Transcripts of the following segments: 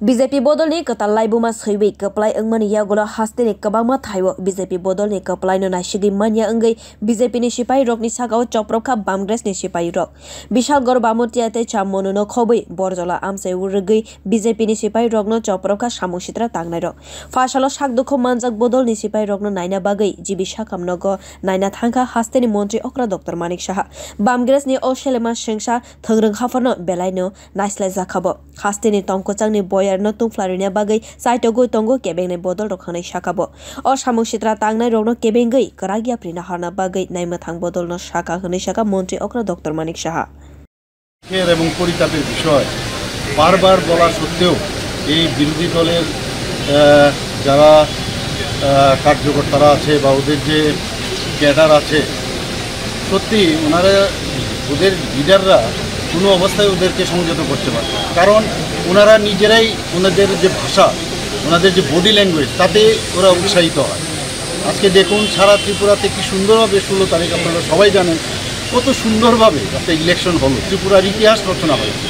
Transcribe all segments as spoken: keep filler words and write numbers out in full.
B J P bodolni kwtal laibuma swiwi kwplai wngmani yagulo hasteni kwbangma thaio B J P bodolni kwplaino naisigwi manya wngwi B J P ni sipairokni sakao chopropkha Bamgress ni sipairok. Bishalgarh Bamutia tei Chammonuno khobwi Borjola amchai rwgwi B J P ni sipairokno chopropkha samung sitra tangnairok. Pha salo sak dukhu manjak bodolni sipairokno naina bagwi G B Sakam nogo naina thangkha hasteni montri okra Doctor Manik Saha. Bamgress ni o selema sengsa thwngrwng hapharno belaino naislaijakha bo. Hasteni tongkwchangni boyarno tungphlarwina bagwi chaitogwi tongo kebengnai bodolrok hwnwi sakha bo. O samung sitra tangnairokno kebengwi kwrak yapri naharna bagwi naimwthang bodolno sakha hwnwi sakha montri okra Doctor Manik Saha. দুঃখের এবং পরিতাপের বিষয়, বারবার বলা সত্ত্বেও এই বিরোধী দলের, আহ, যারা, আহ, কার্যকর্তারা আছে বা ওদের যে ক্যাডার আছে, সত্যি ওনারা, ওদের লিডাররা কোনো অবস্থায় ওদেরকে সংযত করতে পারে না। কারণ ওনারা নিজেরাই ওনাদের যে ভাষা, ওনাদের যে বডি ল্যাঙ্গুয়েজ, তাতে ওরা উৎসাহিত হয়। আজকে দেখুন, সারা ত্রিপুরাতে কি সুন্দরভাবে ষোলো তারিখ, আপনারা সবাই জানেন, কত সুন্দরভাবে একটা ইলেকশন হলো, ত্রিপুরার ইতিহাস রচনা হয়েছে।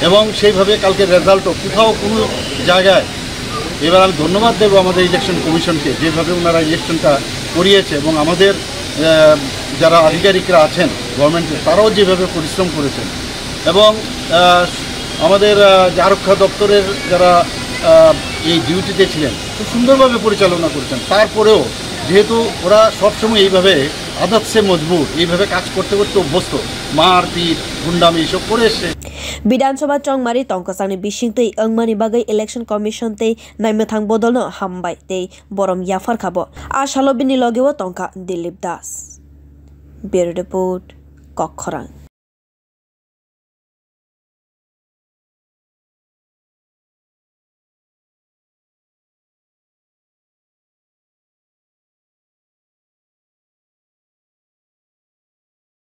এবং সেইভাবে কালকে রেজাল্টও কোথাও কোনো জায়গায়, এবার আমি ধন্যবাদ দেবো আমাদের ইলেকশন কমিশনকে, যেভাবে ওনারা ইলেকশনটা করিয়েছে এবং আমাদের, আহ, যারা আধিকারিকরা আছেন গভর্নমেন্টের, তারাও যেভাবে পরিশ্রম করেছেন এবং, আহ, আমাদের, আহ, যে আরক্ষা দপ্তরের যারা, আহ, এই ডিউটিতে ছিলেন, খুব সুন্দরভাবে পরিচালনা করেছেন। তারপরেও যেহেতু ওরা সবসময় এইভাবে আদাত সে মজবুর, এইভাবে কাজ করতে করতে অভ্যস্ত, মারপিট, গুন্ডামি এইসব করে এসছে। Bidhan Sabha chongmari tongkwchangni bisingtwi wngmani bagwi Election Commission tei naimwthang bodolno hambai tei borom yapharkha bo. A salo bini logeo tongkha Dilip Das. Bureau Report, Kokkhorang.